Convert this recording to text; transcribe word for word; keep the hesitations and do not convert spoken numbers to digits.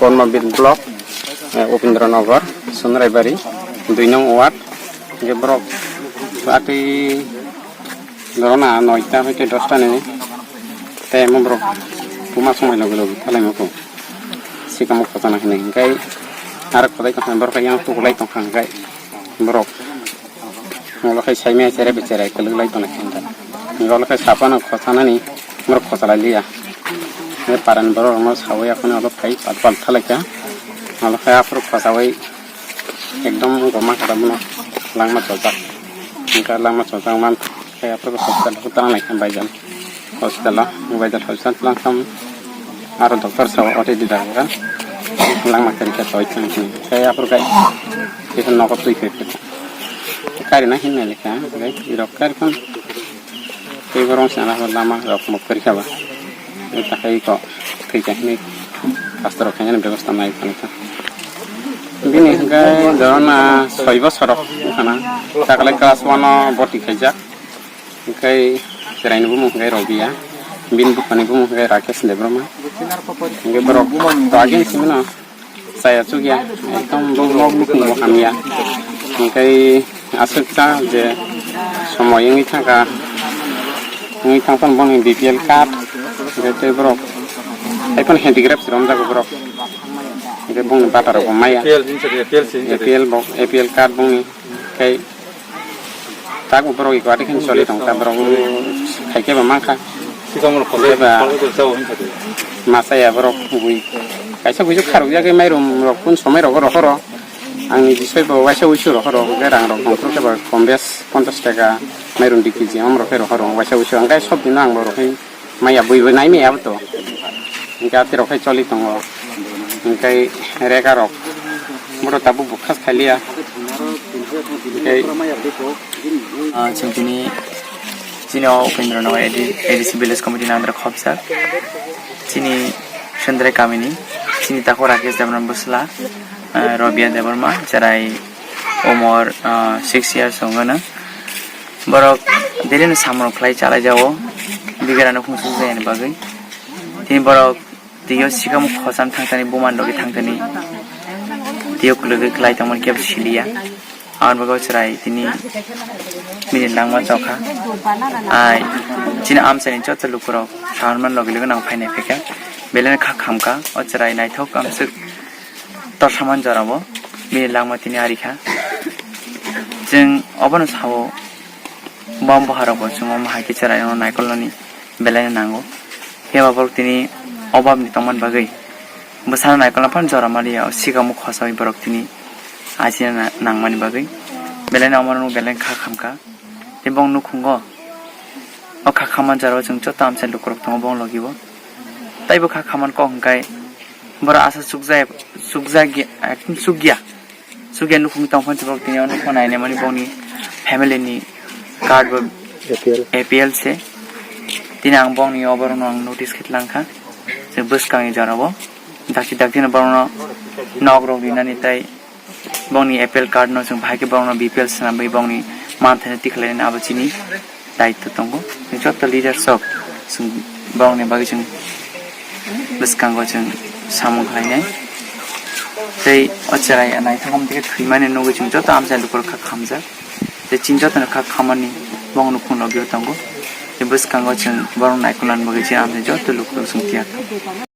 Kormabir block, eh, Upendra Nagar, Sonraibari, dui nong ward, hingke borok atwi dorona noita hoite dosta ni, tei omo borok buma songmai logi logi thalaimokho, sikamo khotana hinwi, hingke aro khodai tongkha borok yang tukulai tongkha, hingke borok. Ulo khe saimaya cherai bai cherai kwlwk lai tongo khe da. Ulo khe saphano khosanani borok khosalai liya. Paran borok rokno sawi aphano ulo phai pal pal thalaikha. Ulo khe aphuru khosawi ekdom goma kha bono langma chojak. Hingkhe langma chojak man khe aphuru hospital o tang lai kha baijan. Hospital o, mobile hospital tlang thang aro doctor sa O T D da ga langma kari kha toi thang thang khe aphuru kai kisa nogo twi khe khe kari na hin nai kha gai rok kari kon tei borong sana lama rok mo kari kha ba takai ko thwi kha hinwi pastor rok khaina bebosta nai kha bini hingkhe dorona soi bosor rok wngkha na takalai class one o boti khaijak. Hingkhe chwraini bumung hingkhe Robia, bini buphani bumung hingkhe Rakesh Debbarma. Hingkhe borok to agini simi no chaya chukya, ekdom bumung bumung hamya. Hingkhe aswk ta je somoi wngwi thangkha, wngwi thangphano boni B P L card, hingkhe tei borok tei phano handicraft romjago borok. Hingkhe bongni bata rok bo maya. A P L, A P L bo, A P L card bongni. Tei tak borok iko ati khe choli tong ta borok khai khe ba mankha. Sikamoro khosai ba khosai khosai sao hinsa de. Masa ya borok bui kaisa buisu kharok ya khe mairum rok kun somai rok rok ro ang ni bisoi bo waisa uisu rok ro khe rang rok tong khe ba kombes ponchas taka mairum di kg am rok khe rok ro waisa uisu ang kai sob din ang borok khe. Maya bui bui nai maya to. Hingke ati rok hai choli tongo. Hingke rega rok. Boro tabuk bukhas khaliya. Hingke Ah, chwng tini chini o Upendra Nagar A D, A D C Village Committee ni under khopjak. Chini Sundre kamini, chini tako Rakesh Debbarma bwsla, ah, Robia Debbarma, cherai umor, ah, six years wngkha na. Borok daily no samung khlai chalai jao, bigera no khungsuk jaya ni bagwi. Tini borok tio sikamo khosam thangtani, buma logi thangtani, tio kwlwgwi khlai tongmani kebo siliya. Aboni bagwi chwrai tini bini langma chokha. Ai, chini amchaini joto lukurok saharman logi logi nang phainai phaikha. Belai no kha khamkha, o chwrai naithok amswk. Torsaman jorabo bini langma tini arikha. Chwng obono sao, bom boharokbo chwng omo hai khe chwrairokno naikolnani belai no nango. Phiya ba borok tini obabni tongmani bagwi bwsano naikolna phano jora maliya, o sikamo khosaui borok tini achina na-, nangmani bagwi belai no omono belai kha khamkha. Tei bong nukhungo o kha khamma jorao chwng joto amchai lukurok tongo bong logibo. Taibo kha khamani kok hwnkhe borok asa chukjaya, chukjagya, ekdom chukya. Chukya nukhung tong phano borok tini o nukho nainai mani bongni family ni card bo A P L. A P L se. Tini ang bongni oborokno ang notice khe tlang kha. Je bwskangni jorao dakti dakti no borokno nok rok rinani tei bongni A P L card no chwng bahai khe borokno B P L swnamwi bongni manthaino tikhlainani abo chini daitw tongo. Chwng joto leaders rok chwng borokni bagwi chwng bwskango chwng samung khlainai. Tei o chwrai naithok wngtike thwimani nugwi chwng joto amchai lukurok kha khamjak. Tei chini jotono kha khamani bongni phunukgwi tongo. Tei bwskango chwng borok naikolnani bagwi chini amchai joto lukurok chwng tiyar tongo.